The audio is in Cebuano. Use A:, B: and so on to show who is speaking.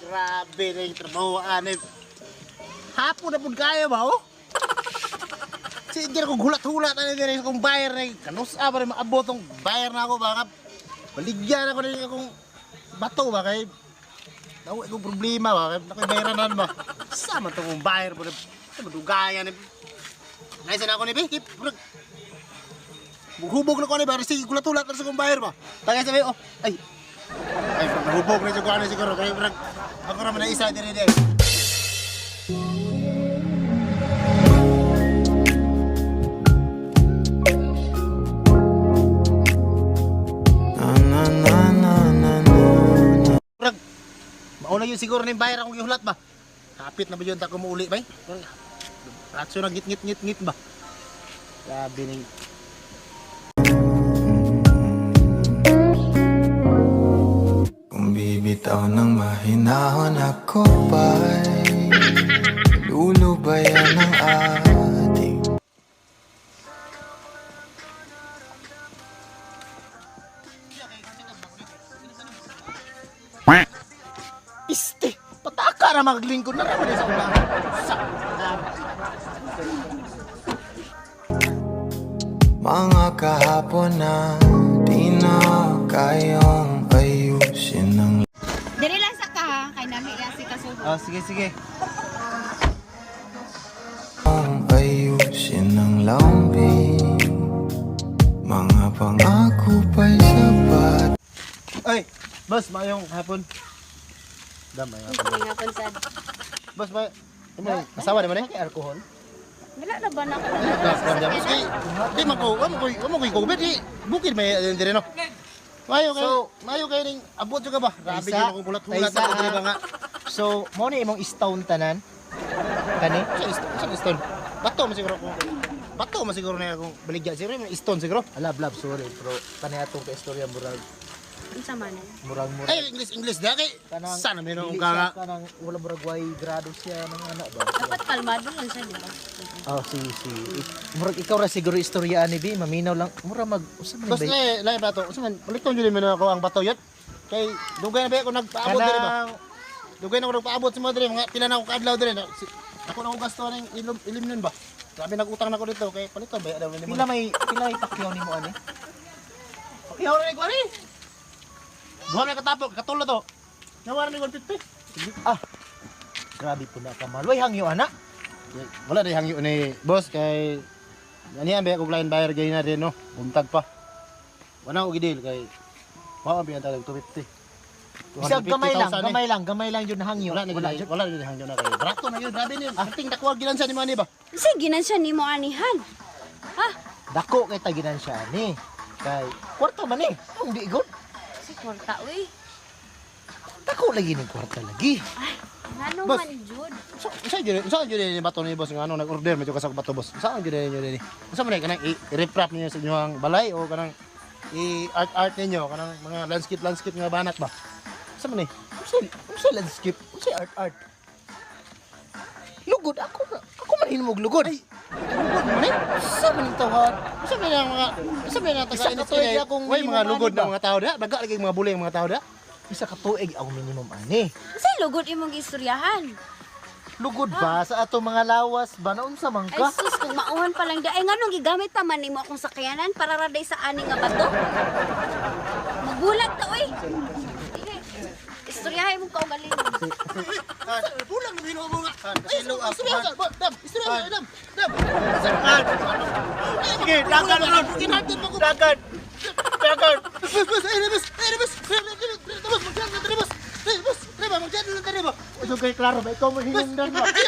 A: Grabe na yung trabaho, ane. Hapon na pud kayo ba, oh? Sige na kong hulat-hulat, ane, dire sa kong buyer na kanusa pa rin maabot tong buyer na ako, baka baligyan ako rin akong bato ba, kay nawa akong problema ba, kay nakoy bayranan ba. Sama tong kong buyer ba, madugayan, eh. Naisa na ako ni Be, kip, murag, hubog na ko ni ba, sige, gulat-hulat na sa kong buyer ba. Tagay sabi, oh, ay, ay, nahubog na siguro, ano siguro, kaya murag, ako naman na isa, dire, dire.
B: Na na na na na na.
A: Murag, mauna yun siguro na yung bayar akong gihulat ba? Kapit na ba yun, tako muuli ba? Ratso na ngit ngit ngit ngit ba? Grabe ning.
B: Kung bibitaw ng mahinahon ako pa'y lulubayan ng ating
A: Piste! Pataka na maglingkod na naman sa una. Sa
B: mga kahapon na di na kayang ayusin ng
C: Dili lang sa ka ha, kay nami ya si kasubo.
A: Oh, sige, sige.
B: Ayusin ng lambing. Mga pangako pa'y sapat.
A: Ay, boss, maayong hapon. Dam, maayong hapon.
C: Hindi nga pon sad.
A: Boss, may imo asawa ni mo ni? Alcohol.
C: Wala na ba na ako?
A: Boss, dam, dam. Sige, di man ko, wa mo ko COVID di bukid may dire no. Mayo kayo, mayo kayo ning abot jud ka ba? Grabe
D: Taysa,
A: jud akong hulat-hulat
D: taysa,
A: ako dire ba nga.
D: So, mo ni imong stone tanan. Kani?
A: Sa stone. Bato man siguro ko. Bato man siguro na akong baligya siguro may stone siguro.
D: Ala blab, sorry bro. Kani atong ka istorya murag
C: Unsa man?
D: murag murag.
A: Ay, English English da kay.
D: Kanang
A: Sana meron
D: dili
A: ka nga.
D: siya Kanang wala murag way grado siya ng anak ba?
C: Dapat kalmado lang siya, di ba?
D: Oh, sige, sige. Murag ikaw ra siguro istorya ani bi, maminaw lang. Mura mag usa man
A: Boss,
D: ba?
A: lay lay bato. Unsa man baliton jud man ako ang bato yun. Kay dugay na ba ako nagpaabot dire ba?
D: Kanang
A: Dugay na ako nagpaabot sa mga dire mga pila na ako kaadlaw dire. Ako na ako gasto ning ilim ilim nun ba. Grabe nagutang na ko dito kay paliton ba daw nimo.
D: pila may pakyaw nimo ani?
A: Ihaw na ni ko ani. Duha na katapok, katulo to. Nawara ni 150.
D: Ah. Grabe po na kamahal. Way hangyo ana.
A: Wala na hangyo ni boss kay ani ang ba ko client buyer gay na rin no. Buntag pa. Wala ko gidil kay mao ang biyanta 250.
D: Bisag gamay lang,
A: 250,000 eh.
D: gamay lang, gamay lang yun hangyo.
A: Wala na
D: Wala
A: jud,
D: jud.
A: wala jud hangyo na kay. Barato na yun, grabe ni. Ting dakuha ginansya ni mo ani ba?
C: Unsa ginansya nimo anihan? Ha?
D: Dako kay taginan siya ani. Kay kwarta man eh. Ang di good.
C: Si kwarta uy.
D: Dako lagi ning kwarta lagi.
C: Ay, ngano
A: Boss.
C: man jud?
A: So, sa jud ni bato ni boss nga ano nag-order medyo ka sa bato boss. Saan jud ninyo ni? Unsa man ni kanang i-riprap ninyo sa inyong balay o kanang i-art art ninyo kanang mga landscape landscape nga banat ba? Unsa man ni?
D: Unsa landscape? Unsa art art? Lugod ako ako man hinimog lugod.
A: Ay, lugod man ni.
D: Unsa man ning tawhan?
A: Unsa man ang mga unsa man ang taga
D: Isa ka tuig akong
A: Way mga
D: minimum
A: lugod
D: ani ba?
A: na mga tao da, daga lagi mga buli ang mga tao da.
D: Isa ka tuig ang minimum ani.
C: Unsa lugod imong gistoryahan?
D: Lugod ba sa ato mga lawas ba na unsa man
C: Ay
D: ka?
C: sus, kung mauhan pa lang di ay nganong gigamit pa man nimo akong sakyanan para raday sa ani nga bato? Magulat ta uy. Istoryahay mo kaugalingon.
A: Bulang na hinuha mo nga. Ay, istorya sa dam, istorya dam, dam. Sige, dagan ron. Kinatid mo ko. Dagan. Dagan. Bus, bus, ay, bus, ay, bus. Bus, magjan na bus. Ay, bus, ay, ba, magjan na ba.
D: So kay klaro ba ikaw mo hinungdan ba?
A: Ay,